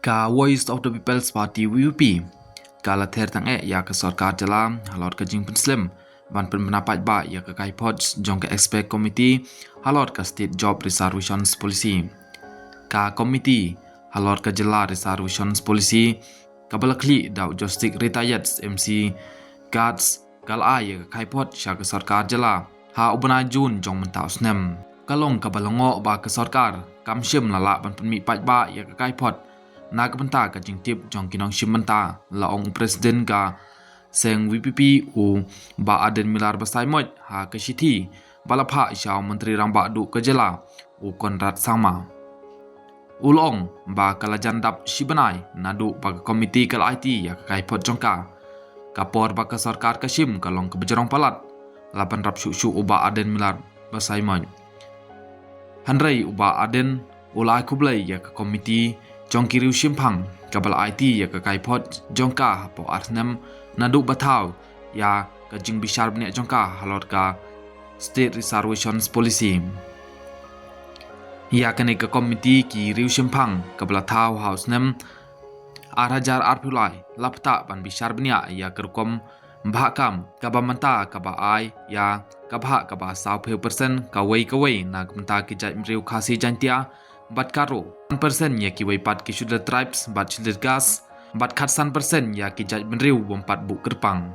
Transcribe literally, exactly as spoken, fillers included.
Ka Voice of the People's Party, V P P, ka la ther tang eh ïa ka sorkar jylla halor ka jingpynslem ban pynbna paidbah ïa ka kaiphod jong ka Expert Committee halor ka State Job Reservations Policy. Ka Committee halor ka Jylla Reservations Policy, kaba la khlieh da u Justice Retired M C Gards, ka la ai ïa ka kaiphod sha ka sorkar jylla ha u bnai June jong mynta u snem. Ka long kaba la ngoh ba ka sorkar kam shym la lah ban pynmih paidbah ïa ka kaiphod na ka bynta ka jingtip jong ki nongshim bynta, la ong u President ka seng V P P, u Bah Ardent Miller Basaiawmoit, ha ka shithi ba la phah sha u Myntri Rangbah Duh ka jylla, u Conrad Sangma. U la ong ba ka la jan dap shi bnai naduh ba ka komiti ka la aiti ïa ka kaiphod jong ka. Ka por ba ka sorkar ka shim ka long kaba jrong palat, la pynrap shuh shuh u Bah Ardent Miller Basaiawmoit. Hynrei u Bah Ardent u la ai khublei ïa ka komiti jong ki riewshemphang kaba la aiti ïa ka kaiphod jong ka hapoh ar snem naduh ba thaw ïa ka jingbishar bniah jong ka halor ka State Reservations Policy. Ïa kane ka komiti ki riewshemphang kaba la thaw ha u snem ar hajar arphew lai la ptah ban bishar bniah ïa ka rukom bhah kam kaba mynta kaba ai ïa ka bhah kaba sawphew percent kawei kawei na ka bynta ki jaitbynriew Khasi, Jaintia bad Garo, san percent ïa kiwei pat ki Scheduled Tribes bad Scheduled Caste, bad khatsan percent ïa ki jaitbynriew bym pat buh kyrpang.